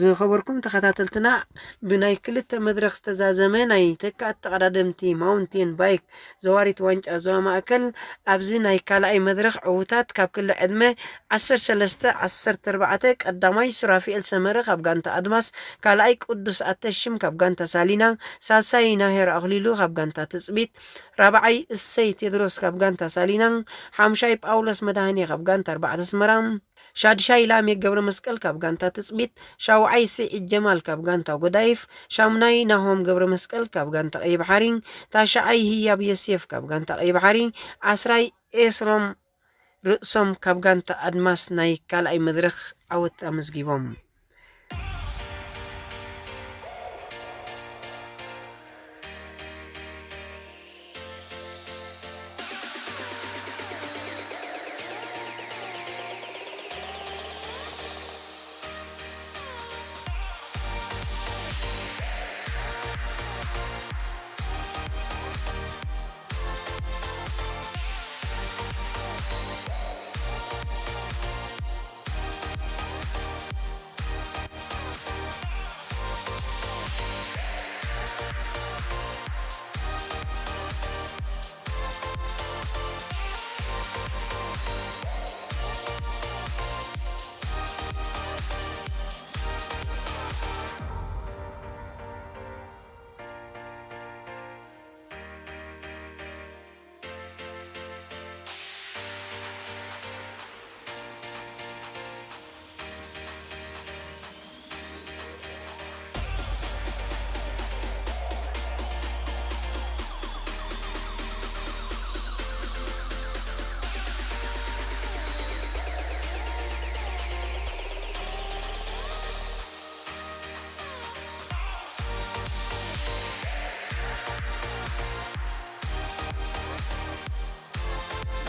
ዝኸበርኩም ተኸታተልትና፣ ብናይ ክልተ መድረኽ ዝተዛዘመ ናይ ተካእቲ ተቐዳደምቲ ማውንቴን ባይክ ዘዋሪት ዋንጫ ዞባ ማእከል፣ ኣብዚ ናይ ካልኣይ መድረኽ ዕዉታት ካብ ክሊ ዕድመ ዓሰርተ ሰለስተ ዓሰርተ ኣርባዕተ፣ ቀዳማይ ሱራፊኤል ሰመረ ካብ ጋንታ ኣድማስ፣ ካልኣይ ቅዱስ ኣተሽም ካብ ጋንታ ሳሊና፣ ሳልሳይ ናሄር ኣኽሊሉ ካብ ጋንታ ትጽቢት፣ ራብዓይ እሰይ ቴድሮስ ካብ ጋንታ ሳሊና፣ ሓምሻይ ጳውሎስ መድሃኔ ካብ ጋንታ ኣርባዕተ ኣስመራ፣ ሻድሻይ ላሜ ገብረ መስቀል ካብ ጋንታ ትጽቢት፣ ሻውዓይ ስዒድ ጀማል ካብ ጋንታ ጎዳይፍ፣ ሻምናይ ናሆም ገብረ መስቀል ካብ ጋንታ ቀይ ባሕሪ፣ ታሽዓይ ህያብ ዮሴፍ ካብ ጋንታ ቀይ ባሕሪ፣ ዓስራይ ኤስሮም ርእሶም ካብ ጋንታ ኣድማስ ናይ ካልኣይ መድረኽ ዓወት ኣመዝጊቦም።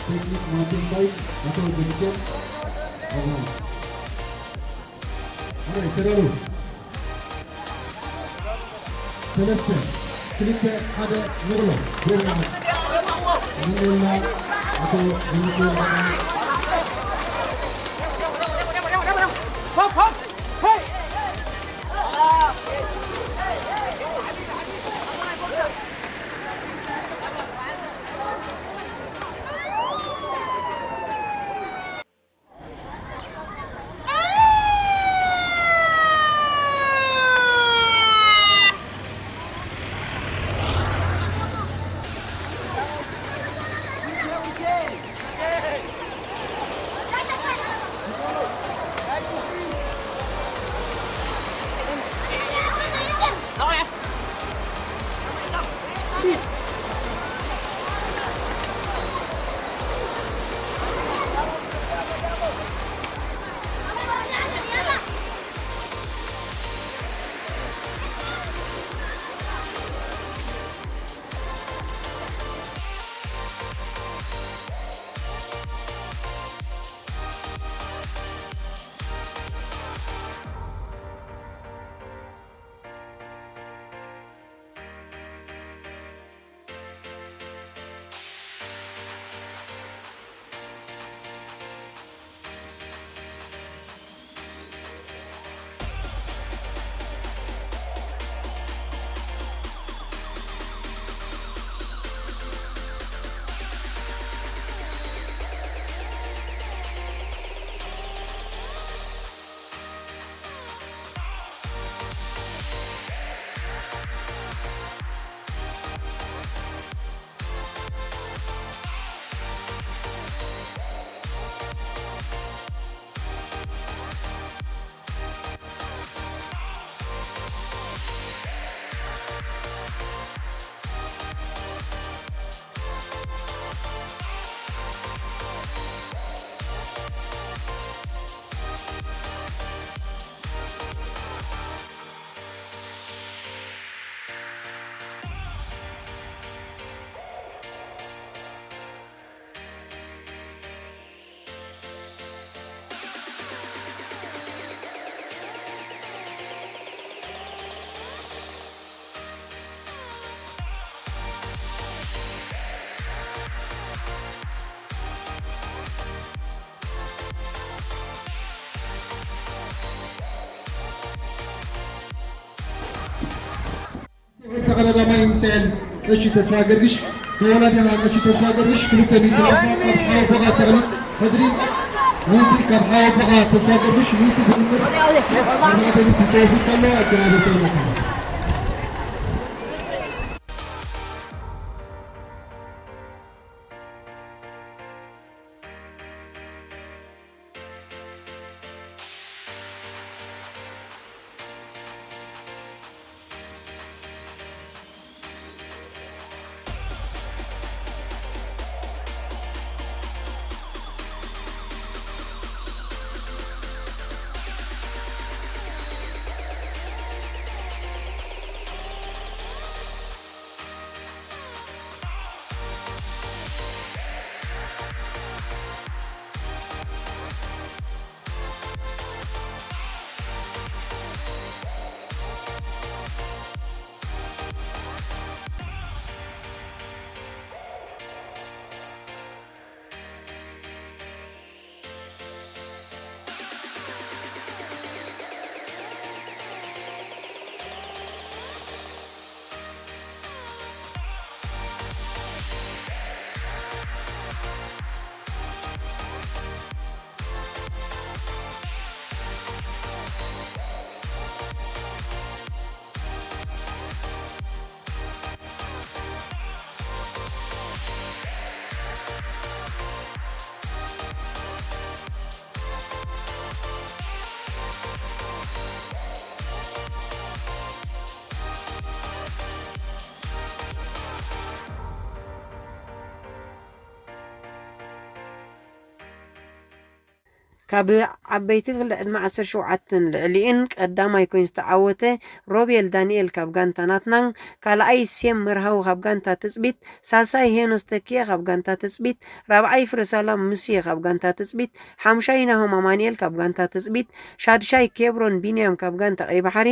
ቴክኒክ ማውንቴን ባይክ ኣቶ ዘሚካኤል ኣብርሃም። ኣረ ይተዳሉ። ሰለስተ ክልተ ሓደ ንብሎ። ብሩክ መዓልቲ። መለላ ኣቶ ዘሚካኤል ኣብርሃም። ተቐዳዳማይ ሚሳኤል ቀሺ ተስፋ ገርግሽ፣ ተወዳዳሪ ቀሺ ተስፋ ገርግሽ ክልተ ሚእቲ ካብ ሓወቦኻ ተኽሊ ሕድሪ፣ ሚእቲ ካብ ሓወቦኻ ተስፋ ገርግሽ፣ ሚእቲ ዝምር ኣርባዕተ ሚእቲ ተወፊቅ ከሎ ኣገናዘብ ተርመካ። ካብ ዓበይቲ ክሊ ዕድመ ዓሰርተ ሸውዓተን ልዕሊኡን ቀዳማይ ኮይኑ ዝተዓወተ ሮቤል ዳንኤል ካብ ጋንታ ናትናን፣ ካልኣይ ሴም መርሃዊ ካብ ጋንታ ትጽቢት፣ ሳልሳይ ሄኖስ ተኪኤ ካብ ጋንታ ትጽቢት፣ ራብዓይ ፍረሳላም ሙሴ ካብ ጋንታ ትጽቢት፣ ሓምሻይ ናሆም ኣማኑኤል ካብ ጋንታ ትጽቢት፣ ሻድሻይ ኬብሮን ቢንያም ካብ ጋንታ ቀይ ባሕሪ፣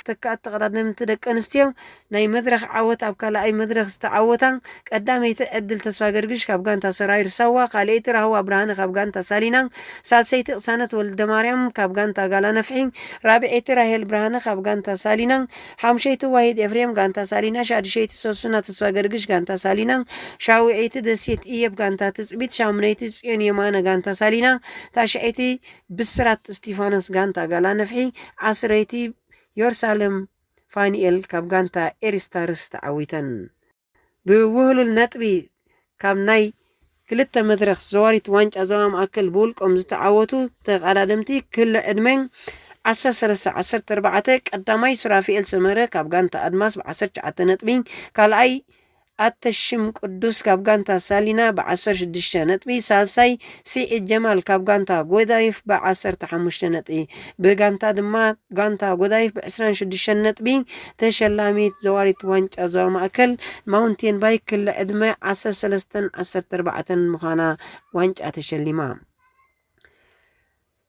ተካእቲ ተቐዳደምቲ ደቂ ኣንስትዮ ናይ መድረኽ ዓወት ኣብ ካልኣይ መድረኽ ዝተዓወታ፣ ቀዳመይቲ ዕድል ተስፋ ገርግሽ ካብ ጋንታ ሰራይር ሳዋ፣ ካልኣይቲ ራህዋ ብርሃነ ካብ ጋንታ ሳሊና፣ ሳልሰይቲ ቅሳነት ወልደማርያም ካብ ጋንታ ጋላ ነፍሒ፣ ራብዐይቲ ራሄል ብርሃነ ካብ ጋንታ ሳሊና፣ ሓምሸይቲ ዋሂድ ኤፍሬም ጋንታ ሳሊና፣ ሻድሸይቲ ሰሱና ተስፋ ገርግሽ ጋንታ ሳሊና፣ ሻውዐይቲ ደሴት እየብ ጋንታ ትጽቢት፣ ሻሙነይቲ ጽዮን የማነ ጋንታ ሳሊና፣ ታሽዐይቲ ብስራት እስቲፋኖስ ጋንታ ጋላ ነፍሒ፣ ዓስረይቲ ዮርሳለም ፋኒኤል ካብ ጋንታ ኤሪስታርስ ተዓዊተን። ብውህሉል ነጥቢ ካብ ናይ ክልተ መድረኽ ዘዋሪት ዋንጫ ዞባ ማእከል ብውልቆም ዝተዓወቱ ተቐዳደምቲ ክለ ዕድመ ዓሰርተ ሰለስተ ዓሰርተ ኣርባዕተ፣ ቀዳማይ ሱራፊኤል ሰመረ ካብ ጋንታ ኣድማስ ብ ዓሰርተ ትሽዓተ ነጥቢ፣ ካልኣይ ኣተሽም ቅዱስ ካብ ጋንታ ሳሊና ብ ዓሰርተ ሽዱሽተ ነጥቢ፣ ሳልሳይ ስዒድ ጀማል ካብ ጋንታ ጎዳይፍ ብ ዓሰርተ ሓሙሽተ ነጥቢ። ብጋንታ ድማ ጋንታ ጎዳይፍ ብ ዕስራን ሽዱሽተን ነጥቢ ተሸላሚት ዘዋሪት ዋንጫ ዞባ ማእከል ማውንቴን ባይክ ክለ ዕድመ ዓሰርተ ሰለስተን ዓሰርተ ኣርባዕተን ምዃና ዋንጫ ተሸሊማ።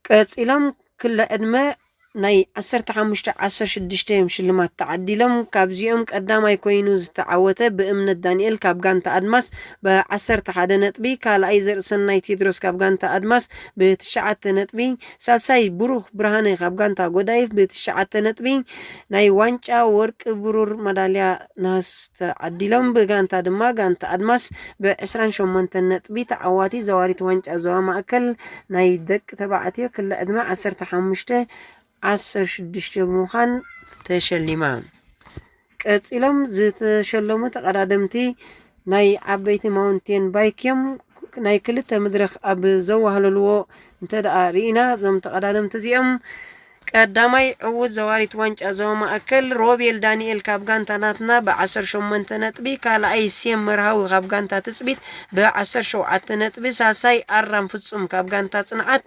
ቀጺሎም ክለ ዕድመ ናይ ዓሰርተ ሓሙሽተ ዓሰርተ ሽዱሽተ እዮም ሽልማት ተዓዲሎም። ካብዚኦም ቀዳማይ ኮይኑ ዝተዓወተ ብእምነት ዳንኤል ካብ ጋንታ ኣድማስ ብ ዓሰርተ ሓደ ነጥቢ፣ ካልኣይ ዘርእሰናይ ቴድሮስ ካብ ጋንታ ኣድማስ ብ ትሽዓተ ነጥቢ፣ ሳልሳይ ብሩኽ ብርሃነ ካብ ጋንታ ጎዳይፍ ብ ትሽዓተ ነጥቢ ናይ ዋንጫ ወርቂ ብሩር መዳልያ ነሃስ ተዓዲሎም። ብጋንታ ድማ ጋንታ ኣድማስ ብ ዕስራን ሸሞንተን ነጥቢ ተዓዋቲ ዘዋሪት ዋንጫ ዞባ ማእከል ናይ ደቂ ተባዕትዮ ክለ ዕድመ ዓሰርተ ሓሙሽተ ዓሰርተ ሽዱሽተ ብምዃን ተሸሊማ። ቀጺሎም ዝተሸለሙ ተቐዳደምቲ ናይ ዓበይቲ ማውንቴን ባይክ እዮም። ናይ ክልተ መድረኽ ኣብ ዘዋህለልዎ እንተ ደኣ ርኢና፣ እዞም ተቐዳደምቲ እዚኦም ቀዳማይ ዕዉት ዘዋሪት ዋንጫ ዞባ ማእከል ሮቤል ዳንኤል ካብ ጋንታ ናትና ብ ዓሰርተ ሸሞንተ ነጥቢ፣ ካልኣይ ሴም መርሃዊ ካብ ጋንታ ትጽቢት ብ ዓሰርተ ሸውዓተ ነጥቢ፣ ሳልሳይ ኣራም ፍጹም ካብ ጋንታ ጽንዓት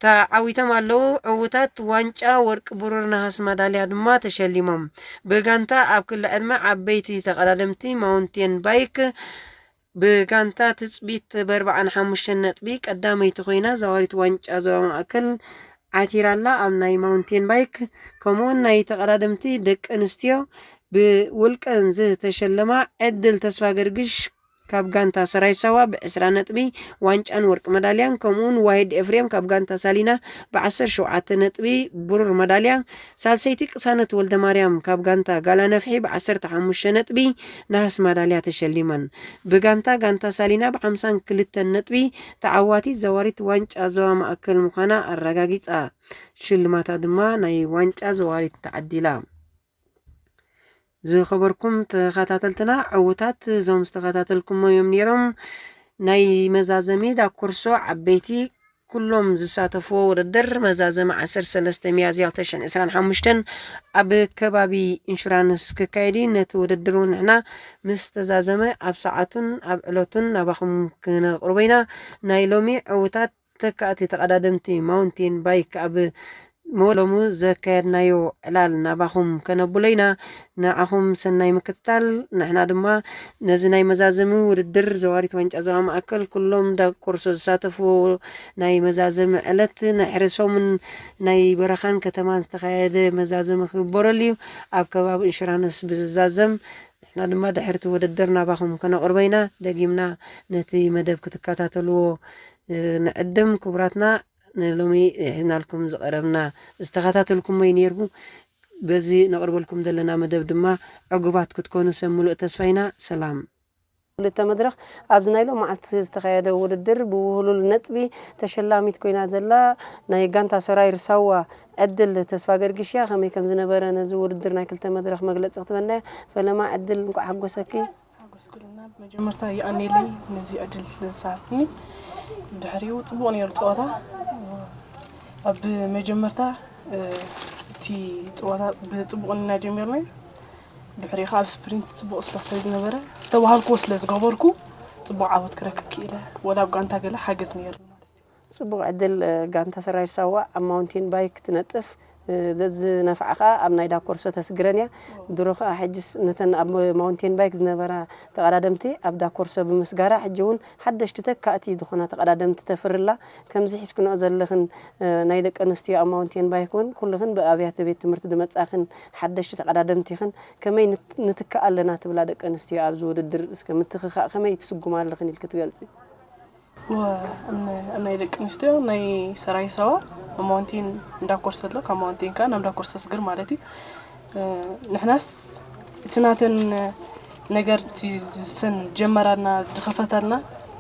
ተዓዊቶም ኣለዉ። ዕዉታት ዋንጫ ወርቂ፣ ብሩር፣ ነሃስ ማዳልያ ድማ ተሸሊሞም። ብጋንታ ኣብ ክሊ ዕድመ ዓበይቲ ተቐዳደምቲ ማውንቴን ባይክ ብጋንታ ትጽቢት ብ ኣርባዓን ሓሙሽተን ነጥቢ ቀዳመይቲ ኮይና ዘዋሪት ዋንጫ ዞባ ማእከል ዓቲራ ኣላ። ኣብ ናይ ማውንቴን ባይክ ከምኡውን ናይ ተቐዳደምቲ ደቂ ኣንስትዮ ብውልቀን ዝተሸለማ ዕድል ተስፋ ገርግሽ ካብ ጋንታ ሰራይ ሳዋ ብ ዕስራ ነጥቢ ዋንጫን ወርቂ መዳልያን፣ ከምኡውን ዋሂድ ኤፍሬም ካብ ጋንታ ሳሊና ብ ዓሰርተ ሸውዓተ ነጥቢ ብሩር መዳልያ፣ ሳልሰይቲ ቅሳነት ወልደማርያም ካብ ጋንታ ጋላ ነፍሒ ብ ዓሰርተ ሓሙሽተ ነጥቢ ነሃስ ማዳልያ ተሸሊመን። ብጋንታ፣ ጋንታ ሳሊና ብ ሓምሳን ክልተን ነጥቢ ተዓዋቲት ዘዋሪት ዋንጫ ዞባ ማእከል ምዃና ኣረጋጊጻ። ሽልማታ ድማ ናይ ዋንጫ ዘዋሪት ተዓዲላ። ዝኸበርኩም ተኸታተልትና፣ ዕዉታት እዞም ዝተኸታተልኩሞ እዮም ነይሮም። ናይ መዛዘሚ ዳኩርሶ ዓበይቲ ኩሎም ዝሳተፍዎ ውድድር መዛዘሚ ዓሰርተ ሰለስተ ሚያዝያ ክልተ ሽሕን ዕስራን ሓሙሽተን ኣብ ከባቢ ኢንሹራንስ ክካየድ እዩ። ነቲ ውድድር እውን ንሕና ምስ ተዛዘመ ኣብ ሰዓቱን ኣብ ዕለቱን ናባኹም ክነቕርቦ ኢና። ናይ ሎሚ ዕዉታት ተካእቲ ተቐዳደምቲ ማውንቴን ባይክ ኣብ መወሎሙ ዘካየድናዮ ዕላል ናባኹም ከነብሎ ኢና። ንዓኹም ሰናይ ምክትታል። ንሕና ድማ ነዚ ናይ መዛዘሚ ውድድር ዘዋሪት ዋንጫ ዞባ ማእከል ኩሎም ዳቆርሶ ዝሳተፍዎ ናይ መዛዘሚ ዕለት ንድሕሪ ሰሙን ናይ በረኻን ከተማን ዝተኻየደ መዛዘሚ ክግበረሉ እዩ። ኣብ ከባቢ ኢንሹራንስ ብዝዛዘም ንሕና ድማ ድሕርቲ ውድድር ናባኹም ከነቕርቦ ኢና። ደጊምና ነቲ መደብ ክትከታተልዎ እ፣ ንዕድም። ክቡራትና፣ ንሎሚ ሒዝናልኩም ዝቐረብና ዝተኸታተልኩሞ እዩ ነይርኩ። በዚ ነቕርበልኩም ዘለና መደብ ድማ ዕጉባት ክትኮኑ ሰብ ምሉእ ተስፋ ኢና። ሰላም። ክልተ መድረኽ ኣብዚ ናይ ሎም መዓልቲ ዝተኻየደ ውድድር ብውህሉል ነጥቢ ተሸላሚት ኮይና ዘላ ናይ ጋንታ ሰራይር ሳዋ ዕድል ተስፋ ገርግሽ እያ። ከመይ ከም ዝነበረ ነዚ ውድድር ናይ ክልተ መድረኽ መግለጺ ክትበና እያ። ፈለማ ዕድል እንቋዕ ሓጎሰኪ። ጎስጉልና ብመጀመርታ ይኣኔለይ ነዚ ዕድል ስለ ዝሰሓብኩኒ። ድሕሪኡ ጽቡቕ ነይሩ ጸወታ። ኣብ መጀመርታ እቲ ጸወታ ብጽቡቕ ኢና ጀሚርና። ድሕሪኡ ኣብ ስፕሪንት ጽቡቕ ስለ ዝነበረ ዝተባሃልክዎ ስለ ዝገበርኩ ጽቡቕ ዓወት ክረክብ ክኢለ። ወላ ኣብ ጋንታ ገለ ሓገዝ ነይሩ ማለት እዩ። ጽቡቕ ዕድል። ጋንታ ሰራዊት ሳዋ ኣብ ማውንቴን ባይክ ትነጥፍ። ዘዝነፍዓ ከኣ ኣብ ናይ ዳኮርሶ ተስግረን እያ። ድሮ ከኣ ሕጅስ ነተን ኣብ ማውንቴን ባይክ ዝነበራ ተቐዳደምቲ ኣብ ዳኮርሶ ብምስጋራ ሕጂ እውን ሓደሽቲ ተካእቲ ዝኾና ተቐዳደምቲ ተፍርላ። ከምዚ ሒዝክንኦ ዘለኽን ናይ ደቂ ኣንስትዮ ኣብ ማውንቴን ባይክ እውን ኩልኽን ብኣብያተ ቤት ትምህርቲ ዝመጻኽን ሓደሽቲ ተቐዳደምቲ ኢኽን። ከመይ ንት- ንትክእ ኣለና ትብላ ደቂ ኣንስትዮ ኣብዚ ውድድር እስከ ምትኽኻእ ከመይ ትስጉማ ኣለኽን ኢልክ ትገልጺ? ኣብ ናይ ደቂ ኣንስትዮ ናይ ሰራይ ሰባ ኣብ ማውንቴን እንዳኮርሰ ኣሎ ካብ ማውንቴን ከዓ ናብ እንዳኮርሰ ስግር ማለት እዩ። ንሕናስ እቲ ናተን ነገር ሰን ጀመራልና ዝኸፈታልና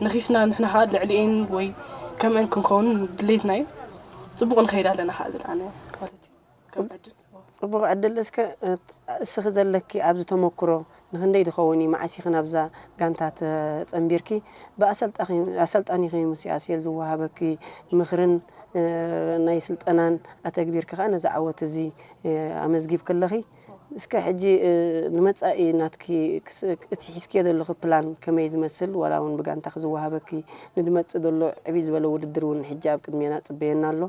ንኺስና ንሕና ከዓ ልዕሊኤን ወይ ከምአን ክንከውን ድሌትና እዩ። ፅቡቅ ንኸይድ ኣለና ከዓ ብል ኣነ ማለት እዩ። ጽቡቕ ዕድል። እስከ እስኺ ዘለኪ ኣብዚ ተመክሮ ንኽንደይ ዝኸውን እዩ መዓስ ኢኺ ናብዛ ጋንታ ተጸንቢርኪ? ብኣሰልጣኺ ኣሰልጣኒኺ ምስ ኣስየል ዝወሃበኪ ምኽርን ናይ ስልጠናን ኣተግቢርኪ ከኣ ነዚ ዓወት እዚ ኣመዝጊብኪ ኣለኺ። እስከ ሕጂ ንመጻኢ ናትኪ እቲ ሒዝክዮ ዘለኺ ፕላን ከመይ ዝመስል ዋላ እውን ብጋንታኺ ዝወሃበኪ ንድመጽእ ዘሎ ዕብይ ዝበለ ውድድር እውን ሕጂ ኣብ ቅድሜና ጽበየና ኣሎ።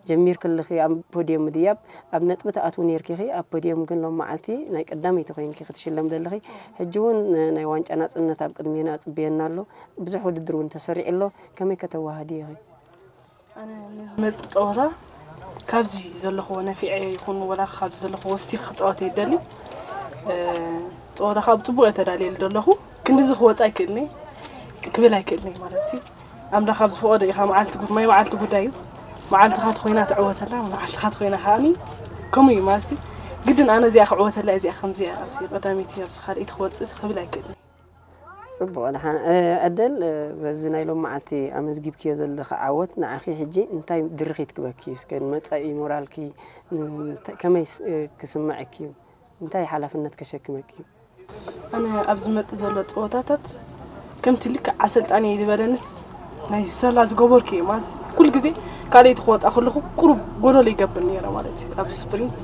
ጀሚርኪ ኣለኺ ኣብ ፖድየም ምድያብ ኣብ ነጥቢ ትኣትዊ ነይርኪ ኢኺ ኣብ ፖድየም ግን ሎም መዓልቲ ናይ ቀዳመይቲ ኮይንኪ ክትሽለም ዘለኺ። ሕጂ እውን ናይ ዋንጫ ናጽነት ኣብ ቅድሜና ጽብየና ኣሎ። ብዙሕ ውድድር እውን ተሰሪዑ ኣሎ። ከመይ ከተዋህዲ ኢኺ? ኣነ ንዝመጽእ ጸወታ ካብዚ ዘለኽዎ ነፊዐ ይኹን ወላ ካብዚ ዘለኽዎ ወሲኽ ክጻወት ይደሊ። ጸወታ ካብ ጽቡቅ እየ ተዳልየሉ ዘለኹ። ክንድዚ ክወጽእ ኣይክእልኒ ክብል ኣይክእልኒ ማለት ሲ ኣምላኽ ኣብ ዝፈቐዶ ኢኻ መዓልቲ ጉድ ማይ መዓልቲ ጉዳይ እዩ። መዓልትኻ ተኾይና ትዕወተላ መዓልትኻ ተኾይና ከዓኒ ከምኡ እዩ ማለት ሲ ግድን ኣነ እዚኣ ክዕወተላ እዚኣ ከምዚኣ ኣብዚ ቀዳመይቲ ኣብዚ ካልኣይቲ ክወፅእ ክብል ኣይክእልን። ጽቡቕ ደሓን። ዕድል በዚ ናይ ሎም መዓልቲ ኣመዝጊብክዮ ዘለኺ ዓወት ንዓኺ ሕጂ እንታይ ድርኺት ክበኪ እዩ እስከ ንመጻኢ ሞራልኪ ከመይ ክስምዐኪ እዩ እንታይ ሓላፍነት ከሸክመኪ እዩ? ኣነ ኣብ ዝመጽእ ዘሎ ጸወታታት ከምቲ ልክዕ ኣሰልጣኒ ዝበለንስ ናይ ሰላ ዝገበርኩ እየ ማለት ኩሉ ግዜ ካልኣይቲ ክወጣ ከለኹ ቁሩብ ጎደሎ ይገብር ነይረ ማለት እዩ ኣብ ስፕሪንት።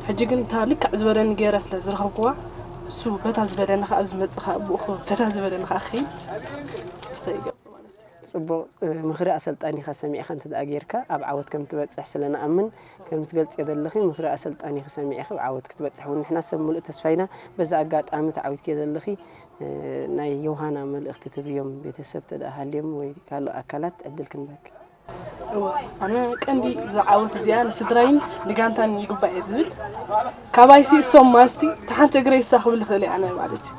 ሕጂ ግን እታ ልክዕ ዝበለኒ ገይረ ስለ ዝረኸብኩዋ እሱ በታ ዝበለኒ ከዓ ኣብ ዝመጽእ ከዓ ብኡ በታ ዝበለኒ ከዓ ክኸይድ ተስፋ ይገብር ማለት እዩ። ጽቡቕ ምኽሪ ኣሰልጣኒኻ ሰሚዕኻ እንተ ደኣ ጌርካ ኣብ ዓወት ከም ትበጽሕ ስለ ንኣምን ከም ትገልጽዮ ዘለኺ ምኽሪ ኣሰልጣኒኺ ሰሚዕኺ ኣብ ዓወት ክትበጽሒ እውን ንሕና ሰብ ምሉእ ተስፋ ኢና። በዚ ኣጋጣሚ ተዓዊትክዮ ዘለኺ ናይ ዮሃና መልእኽቲ ትህብዮም ቤተሰብ ተደኣ ሃልዮም ወይ ካልእ ኣካላት ዕድል ክንበክ። እወ ኣነ ቀንዲ እዛ ዓወት እዚኣ ንስድራይን ንጋንታን ይግባእ እየ ዝብል። ካባይሲ እሶም ማስቲ ተሓንቲ እግረይ እሳ ክብል ይኽእል እየ ኣነ ማለት እዩ።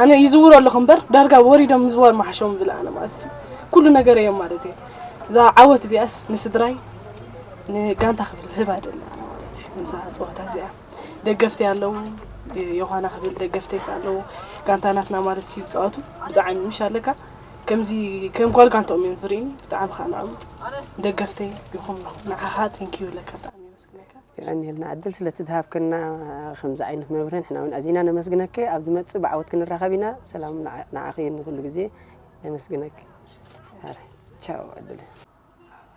ኣነ ይዝውሩ ኣለኹ እምበር ዳርጋ ወሪዶም ምዝዋር መሓሾም ይብል ኣነ ማለት እዩ። ኩሉ ነገር እዮም ማለት እየ። እዛ ዓወት እዚኣስ ንስድራይ ንጋንታ ክብል ህባ ደለ ኣነ ማለት እዩ። እዛ ፀወታ እዚኣ ደገፍቲ ኣለዉ ዮሃና ክብል ደገፍቲ ኣለዉ ጋንታ ናትና ማለት ይፃወቱ ብጣዕሚ ምሽ ኣለካ ከምዚ ከም ጓል ጋንታኦም እዮም ዝርእኒ ብጣዕሚ ከዓ ንዕኦም ደገፍተይ ይኹም ንዓኻ ቴንኪዩ ይብለካ ብጣዕሚ የመስግነካ። የቐንየልና ዕድል ስለቲ ዝሃብክና ከምዚ ዓይነት መብርሂ ንሕና እውን ኣዚና ነመስግነኪ ኣብ ዝመፅእ ብዓወት ክንራኸብ ኢና ሰላም ንዓኺ ንኩሉ ግዜ ነመስግነኪ። ቻው ዕድል።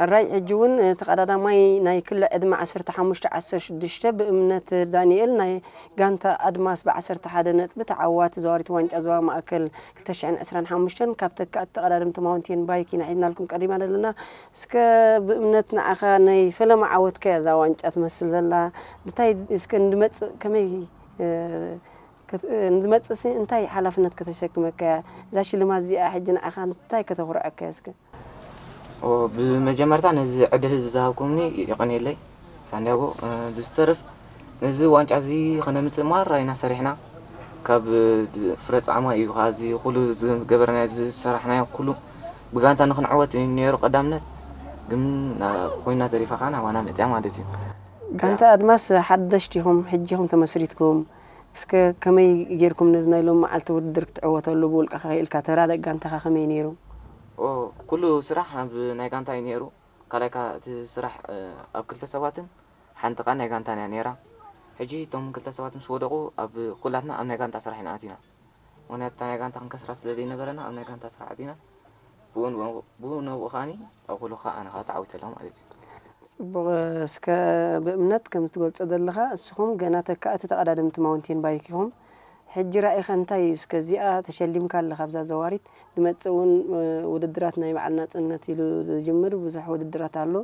ኣራይ ሕጂ እውን ተቐዳዳማይ ናይ ክለ ዕድመ ዓሰርተ ሓሙሽተ ዓሰርተ ሽዱሽተ ብእምነት ዳንኤል ናይ ጋንታ ኣድማስ ብ ዓሰርተ ሓደ ነጥቢ ተዓዋቲ ዘዋሪት ዋንጫ ዞባ ማእከል ክልተ ሽሕን ዕስራን ሓሙሽተን ካብ ተካእቲ ተቐዳደምቲ ማውንቴን ባይክ ኢና ሒዝናልኩም ቀሪብና ዘለና። እስከ ብእምነት ንዓኻ ናይ ፈለማ ዓወትካ እያ እዛ ዋንጫ ትመስል ዘላ። እንታይ እስከ ንድመጽእ ከመይ ንድመጽእሲ እንታይ ሓላፍነት ከተሸክመካ እያ? እዛ ሽልማት እዚኣ ሕጂ ንዓኻ እንታይ ከተኹርዐካ እያ እስከ? ብመጀመርታ ነዚ ዕድል እዚ ዝሃብኩምኒ የቐንየለይ ሳንዲያጎ። ብዝተርፍ ነዚ ዋንጫ እዚ ከነምፅእ ማራ ኢና ሰሪሕና። ካብ ፍረ ፃዕማ እዩ ከዓ እዚ ኩሉ ዝገበርናዮ ዝሰራሕናዮ ኩሉ ብጋንታ ንክንዕወት እዩ ነይሩ ቀዳምነት። ግን ኮይና ተሪፋ ከዓ ናባና መፅያ ማለት እዩ። ጋንታ ኣድማስ ሓደሽቲ ኢኹም፣ ሕጂ ኢኹም ተመስሪትኩም። እስከ ከመይ ጌርኩም ነዚ ናይ ሎም መዓልቲ ውድድር ክትዕወተሉ ብውልቅኻ ክኢልካ? ተራ ደቂ ጋንታኻ ከመይ ነይሩ? ኦ፣ ኩሉ ስራሕ ኣብ ናይ ጋንታ እዩ ነይሩ። ካልኣይ ከኣ እቲ ስራሕ ኣብ ክልተ ሰባትን ሓንቲ ከኣ ናይ ጋንታን እያ ነይራ። ሕጂ እቶም ክልተ ሰባት ምስ ወደቑ ኣብ ኩላትና ኣብ ናይ ጋንታ ስራሕ ኢና ኣቲና። ምኽንያቱ እታ ናይ ጋንታ ክንከስራ ስለ ዘይነበረና ኣብ ናይ ጋንታ ስራሕ ኣቲና ብኡ ንብኡ- ብኡ ነብኡ ከዓኒ ኣብ ኩሉ ከዓ ኣነ ከዓ ተዓዊተ ኣለኹ ማለት እዩ። ፅቡቕ። እስከ ብእምነት ከም ትገልፆ ዘለኻ እስኹም ገና ተካእቲ ተቐዳደምቲ ማውንቴን ባይክ ኢኹም። ሕጂ ራኢኸ እንታይ እዩ? እስከ እዚኣ ተሸሊምካ ኣለኻ ኣብዛ ዘዋሪት፣ ዝመፅእ እውን ውድድራት ናይ በዓል ናፅነት ኢሉ ዝጅምር ብዙሕ ውድድራት ኣሎ።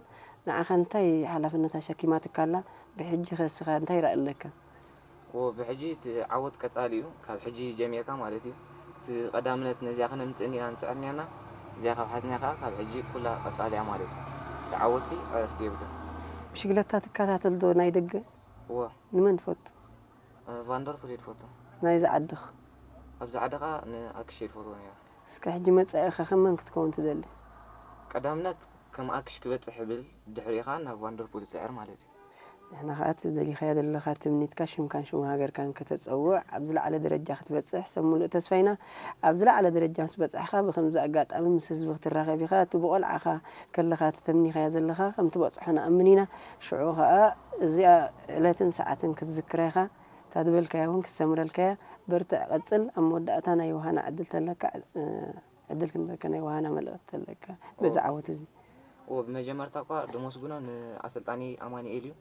ንዓኻ እንታይ ሓላፍነት ኣሸኪማትካ ኣላ? ብሕጂ ከ እስኻ እንታይ ራኢ ኣለካ? ብሕጂ እቲ ዓወት ቀፃሊ እዩ ካብ ሕጂ ጀሚርካ ማለት እዩ። እቲ ቀዳምነት ነዚኣ ከነምፅእ ኢና ንፅዕር ኔርና። እዚኣ ካብ ሓዝና ከዓ ካብ ሕጂ ኩላ ቀፃሊ እያ ማለት እዩ። እቲ ዓወትሲ ዕረፍቲ የብሉን። ብሽግለታ ትከታተል ዶ ናይ ደገ? እወ ንመን ትፈቱ? ቫንደርፑል እየ ዝፈቱ። ናይዚ ዓድኽ? ኣብዚ ዓዲ ከዓ ንኣክሽ እየ ዝፈትዎ ነይረ። እስከ ሕጂ መጻኢኻ ከመን ክትከውን ትደሊ? ቀዳምነት ከም ኣክሽ ክበፅሕ ይብል ድሕሪኡ ከዓ ናብ ቫንደርፑል ይፅዕር ማለት እዩ። ንሕና ከዓ እቲ ደሊኻዮ ዘለኻ ትምኒትካ ሽምካን ሽም ሃገርካን ከተፀውዕ ኣብ ዝለዓለ ደረጃ ክትበፅሕ ሰብ ሙሉእ ተስፋ ኢና። ኣብ ዝለዓለ ደረጃ ምስ በፃሕኻ ብከምዚ ኣጋጣሚ ምስ ህዝቢ ክትራኸብ ኢኻ። እቲ ብቆልዓኻ ከለኻ እቲ ተምኒኻዮ ዘለኻ ከም ትበፅሖ ንኣምን ኢና። ሽዑ ከዓ እዚኣ ዕለትን ሰዓትን ክትዝክራ ኢኻ። እታ ዝበልካያ እውን ክትሰምረልካያ። በርትዕ ቀፅል። ኣብ መወዳእታ ናይ ውሃና ዕድል ተለካ ዕድል ክንበከ ናይ ውሃና መልእኽቲ ተለካ በዚ ዓወት እዚ። ብመጀመርታ እኳ ደመስግኖ ንኣሰልጣኒ ኣማኒኤል እዩ።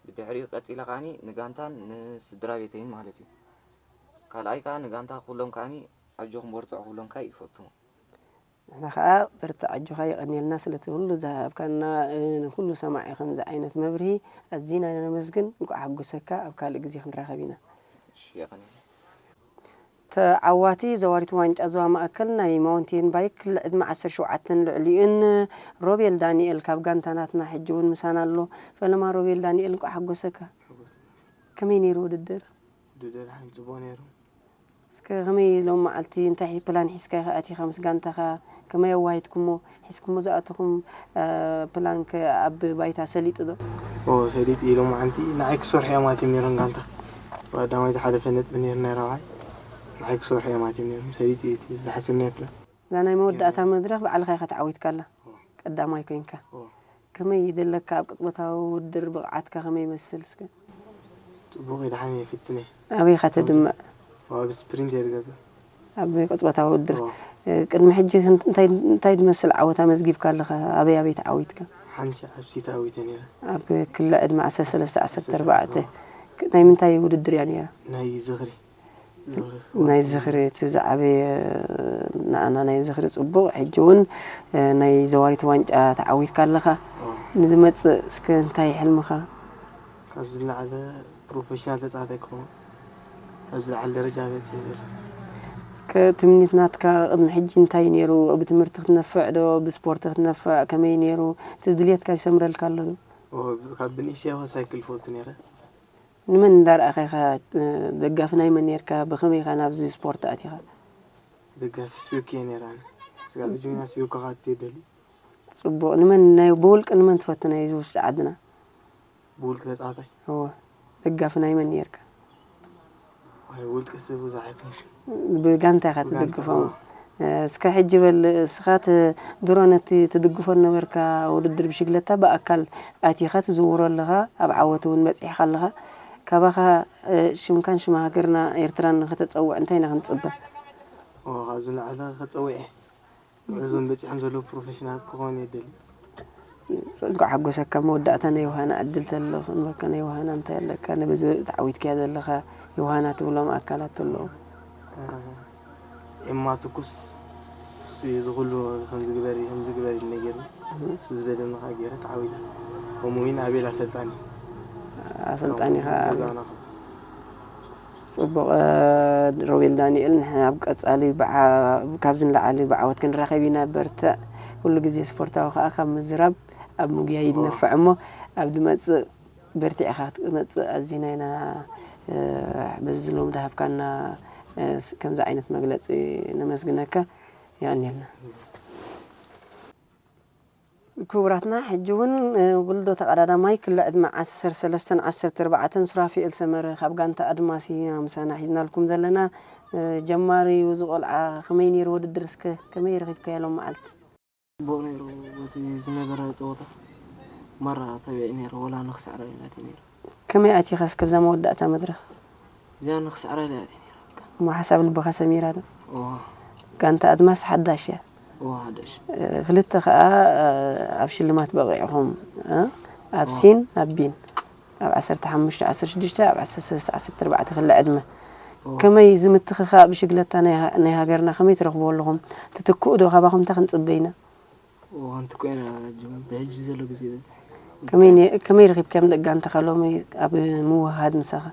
ብድሕሪኡ ቀፂለ ከዓኒ ንጋንታን ንስድራ ቤተይን ማለት እዩ። ካልኣይ ከዓ ንጋንታ ኩሎም ከዓኒ ኣጆኹም በርትዑ ኩሎም ከዓ ይፈቱ። ንሕና ከዓ በርትዕ ኣጆኻ የቐንየልና ስለቲ ኩሉ ዝሃብካና ንኩሉ ሰማዒ ከምዚ ዓይነት መብርሂ ኣዚና ነመስግን። እንቋዕ ሓጎሰካ። ኣብ ካልእ ግዜ ክንራኸብ ኢና። እሺ የቐንየልና። ተዓዋቲ ዘዋሪት ዋንጫ ዞባ ማእከል ናይ ማውንቴን ባይክ ዕድመ ዓሰርተ ሸውዓተን ልዕሊኡን ሮቤል ዳንኤል ካብ ጋንታ ናትና ሕጂ እውን ምሳና ኣሎ። ፈለማ ሮቤል ዳንኤል እንቋዕ ሓጎሰካ። ከመይ ነይሩ ውድድር? ውድድር ሓይን ፅቡቅ ነይሩ። እስከ ከመይ ሎም መዓልቲ እንታይ ፕላን ሒዝካ ኢኻ ኣቲኻ ምስ ጋንታኻ? ከመይ ኣዋሂድኩሞ? ሒዝኩሞ ዝኣተኹም ፕላንከ ኣብ ባይታ ሰሊጡ ዶ? ኦ ሰሊጥ ኢሎም ሓንቲ ንዓይ ክሰርሑ እዮም ኣትዮም ነይሮም ጋንታ ቀዳማይ ዝሓለፈ ነጥቢ ነይሩ ናይ ራብዓይ ንዓይ ክሰርሑ እዮም ኣትዮም ነይሮም ሰሊጥ እዩ እቲ ዝሓሰብናዮ ፕላን። እዛ ናይ መወዳእታ መድረኽ ባዕልኻ ኢኻ ተዓዊትካላ። ቀዳማይ ኮይንካ። ከመይ ይደለካ ኣብ ቅጽበታዊ ውድድር ብቕዓትካ ከመይ ይመስል እስከ? ጽቡቕ እዩ ደሓን እየ ፍትን እየ። ኣበይ ኢኻ ተድምዕ? ኣብ ስፕሪንት እየ ዝገብር። ኣብ ቅጽበታዊ ውድድር ቅድሚ ሕጂ እንታይ እንታይ ዝመስል ዓወት ኣመዝጊብካ ኣለኻ? ኣበይ ኣበይ ተዓዊትካ? ሓምሲ ዓብሲ ተዓዊተ ነይረ። ኣብ ክሊ ዕድመ ዓሰርተ ሰለስተ ዓሰርተ ኣርባዕተ ናይ ምንታይ ውድድር እያ ነይራ? ናይ ዝኽሪ ናይ ዝኽሪ እቲ ዝዓበየ ንኣና ናይ ዝኽሪ ጽቡቕ። ሕጂ እውን ናይ ዘዋሪት ዋንጫ ተዓዊትካ ኣለኻ። ንዝመጽእ እስከ እንታይ ሕልምኻ? ካብ ዝለዓለ ፕሮፌሽናል ተጻዋታይ ክኸውን ኣብ ዝለዓለ ደረጃ በጺሐ ዘሎ። እስከ ትምኒት ናትካ ቅድሚ ሕጂ እንታይ ነይሩ? ብትምህርቲ ክትነፍዕ ዶ ብስፖርት ክትነፍዕ ከመይ ነይሩ? እቲ ድልየትካ ይሰምረልካ ኣሎ ዶ? ካብ ብንእሽተይ ሳይክል ፎቱ ነይረ። ንመን እንዳረኣኻ ኢኻ ደጋፊ ናይ መን ኔርካ? ብኸመይ ኢኻ ናብዚ ስፖርት ኣቲኻ? ደጋፊ ስቤኩ እየ ነይረ ኣነ። ስጋብ ሕጂ እውን ስቤኩ ኢኻ ትደሊ። ጽቡቕ። ንመን ናይ ብውልቂ ንመን ትፈቱ ናይ እዚ ውሽጢ ዓድና? ብውልቂ ተጻዋታይ? እወ። ደጋፊ ናይ መን ኔርካ? ኣይ ውልቂ ሰብ ብዙሕ ኣይኮንኩን። ብጋንታ ኢኻ ትድግፎም። እስከ ሕጂ በል እስኻ ድሮ ነቲ ትድግፎ ዝነበርካ ውድድር ብሽግለታ ብኣካል ኣቲኻ ትዝውሮ ኣለኻ፣ ኣብ ዓወት እውን በጺሕካ ኣለኻ። ካባኻ ሽምካን ሽም ሃገርና ኤርትራን ንኽተጸውዕ እንታይ ኢና ክንጽበ? ካብ ዝለዓለ ከጸውዕ እየ። እዞም በጺሖም ዘለዉ ፕሮፌሽናላት ክኾኑ እየ ዝደሊ። እንኳዕ ሓጎሰካ መወዳእታ ናይ ዮሃና ዕድል ተሎ ክንበካ ናይ ዮሃና እንታይ ኣለካ ንብዚ ተዓዊትካያ ዘለኻ ዮሃና ትብሎም ኣካላት ተለዉ ኤማ ትኩስ እሱ እዩ ዝኩሉ ከምዚ ግበር እዩ ከምዚ ግበር እዩ ነጊርኒ እሱ ዝበለኒ ከዓ ገይረ ተዓዊተ ከምኡ እውን ኣቤል ኣሰልጣኒ ኣሰልጣኒ ከዓ ገዛና ጽቡቕ ሮቤል ዳንኤል ንሕና ኣብ ቀጻሊ ካብዚ ንላዕሊ ብዓወት ክንራኸብ ኢና በርትዕ ኩሉ ግዜ ስፖርታዊ ከኣ ካብ ምዝራብ ኣብ ምጉያይ ይድነፍዕ እሞ ኣብ ድመጽእ በርቲዕኻ ክትመጽእ ኣዚና ኢና በዚ ሎም ዝሃብካና ከምዚ ዓይነት መግለጺ ነመስግነካ የቐንየልና። ክቡራትና ሕጂ እውን ውልዶ ተቐዳዳማይ ክሊ ዕድመ ዓሰርተ ሰለስተን ዓሰርተ ኣርባዕተን ሱራፊኤል ሰመረ ካብ ጋንታ ኣድማስ ኢና ምሳና ሒዝናልኩም ዘለና። ጀማሪ እዚ ቆልዓ ከመይ ነይሩ ውድድር እስከ ከመይ ረኺብካዮ ሎም መዓልቲ? ጽቡቕ ነይሩ በቲ ዝነበረ ጸወታ ማራ ተቢዐ ነይረ ወላ ንኽስዕራ ኢላትኒ ነይራ። ከመይ ኣቲኻ እስከ ብዛ መወዳእታ መድረኽ? እዚኣ ንኽስዕራ ኢላትኒ ነይራ በቃ። እሞ ሓሳብ ልብኻ ሰሚራ ዶ? እዋ ጋንታ ኣድማስ ሓዳሽ እያ። እዋ ሓደሽ እ፣ ክልተ ከኣ እ፣ ኣብ ሽልማት በቒዕኹም እ፣ ኣብ ሲን ኣብ ቢን ኣብ ዓሰርተ ሓሙሽተ ዓሰርተ ሽዱሽተ ኣብ ዓሰርተ ሰለስተ ዓሰርተ ኣርባዕተ ክሊ ዕድመ ከመይ እዚ ምትኽኻእ ብሽግለታ ናይ ሃ- ናይ ሃገርና ከመይ ትረኽብዎ ኣለኹም? ትትክኡ ዶ? ካባኹም እንታይ ክንጽበ ኢና? እዋ ሓንቲ ኮይና ጅም ብሕጂ ዘሎ ግዜ በዚ ከመይ ነ- ከመይ ረኺብካዮም ደቂ ጋንታኻ ሎሚ ኣብ ምውህሃድ ምሳኻ?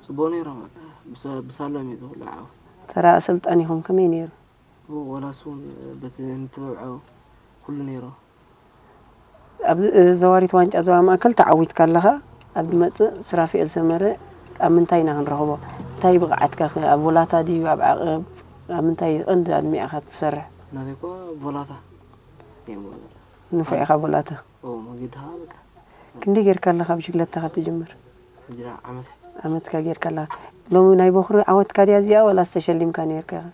ጽቡቕ ነይሮም በቃ ብሳ- ብሳሎም እዩ ዝኹሉ ዓወት ተራ ኣሰልጣኒኹም ከመይ ነይሩ? እዎ ወላስ እውን በቲ እንትበብዖ ኩሉ ነይሩ ኣብ ዘዋሪት ዋንጫ ዞባ ማእከል ተዓዊትካ ኣለኻ። ኣብ ዝመጽእ ሱራፊኤል ሰመረ ኣብ ምንታይ ኢና ክንረኽቦ? እንታይ ብቕዓትካ ከ ኣብ ቮላታ ድዩ ኣብ ዓቐብ ኣብ ምንታይ ቀንዲ ኣድሚዕኻ ትሰርሕ? ናተይ እኳ ቮላታ እዮም ንፉዕ ኢኻ ቮላታ። ኦ መጊድኻ በቃ ክንደይ ጌርካ ኣለኻ ብሽግለታ ካብ ትጅምር? ሕጂ ዓመት ዓመትካ ጌርካ ኣለኻ። ሎሚ ናይ በኹሪ ዓወትካ ድያ እዚኣ ወላስ ተሸሊምካ ነይርካ ኢኻ?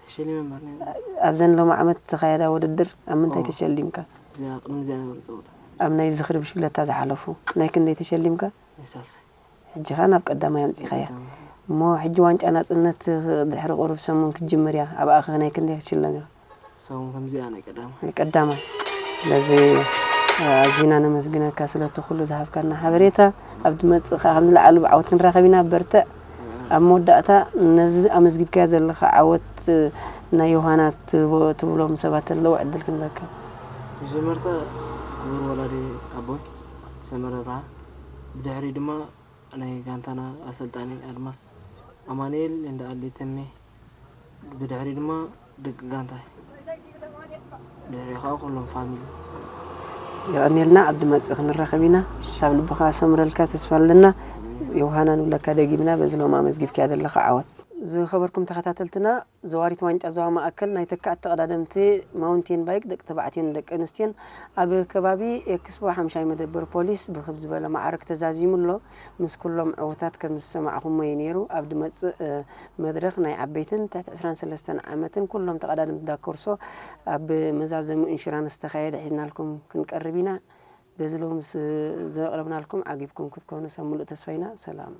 ተሸሊመ እምበር ነይረ ኣብዘን ሎሚ ዓመት ተኻየዳ ውድድር ኣብ ምንታይ ተሸሊምካ? እዚኣ ቅድሚ እዚኣ ነበረ ፀወታ ኣብ ናይ ዝኽሪ ብሽግለታ ዝሓለፉ ናይ ክንደይ ተሸሊምካ? ናይ ሳልሳይ ሕጂ ኸኣ ናብ ቀዳማይ ኣምጺኻያ እሞ ሕጂ ዋንጫ ናጽነት ድሕሪ ቁሩብ ሰሙን ክትጅምር እያ ኣብኣ ኸ ናይ ክንደይ ክትሽለም ኢኻ? ሰሙን ከምዚኣ ናይ ቀዳማይ ናይ ቀዳማይ ስለዚ ኣዚና ነመስግነካ ስለቲ ኩሉ ዝሃብካና ሓበሬታ ኣብ ዝመጽእ ኸኣ ከም ዝለዓሉ ብዓወት ክንራኸብ ኢና በርትዕ ኣብ መወዳእታ ነዚ ኣመዝጊብካዮ ዘለኻ ዓወት ናይ ዮሃና ትብሎም ሰባት ኣለዉ ዕድል ክንበካ መጀመርታ ክቡር ወላዲ ኣቦይ ሰመረ ብርሃ ብድሕሪ ድማ ናይ ጋንታና ኣሰልጣኒ ኣድማስ ኣማኑኤል እንዳ ኣሊ ተሜ ብድሕሪ ድማ ደቂ ጋንታይ ድሕሪ ከዓ ኩሎም ፋሚሊ የቐንየልና ኣብ ድመፅእ ክንራኸብ ኢና ሓሳብ ልብኻ ሰምረልካ ተስፋ ኣለና ዮሃና ንብለካ ደጊምና በዚ ሎም ኣመዝጊብካያ ዘለኻ ዓወት ዝኸበርኩም ተኸታተልትና ዘዋሪት ዋንጫ ዞባ ማእከል ናይ ተካእቲ ተቐዳደምቲ ማውንቴን ባይክ ደቂ ተባዕትዮን ደቂ ኣንስትዮን ኣብ ከባቢ ኤክስፖ ሓምሻይ መደበር ፖሊስ ብክብ ዝበለ ማዕርግ ተዛዚሙ ኣሎ። ምስ ኩሎም ዕዉታት ከም ዝሰማዕኹሞ እዩ ነይሩ። ኣብ ድመጽእ መድረኽ ናይ ዓበይትን ትሕቲ ዕስራን ሰለስተን ዓመትን ኩሎም ተቐዳደምቲ ዳኮርሶ ኣብ መዛዘሚ ኢንሹራንስ ዝተኻየደ ሒዝናልኩም ክንቀርብ ኢና። በዚ ሎምስ ዘቕረብናልኩም ዓጊብኩም ክትኮኑ ሰብ ሙሉእ ተስፋ ኢና። ሰላም።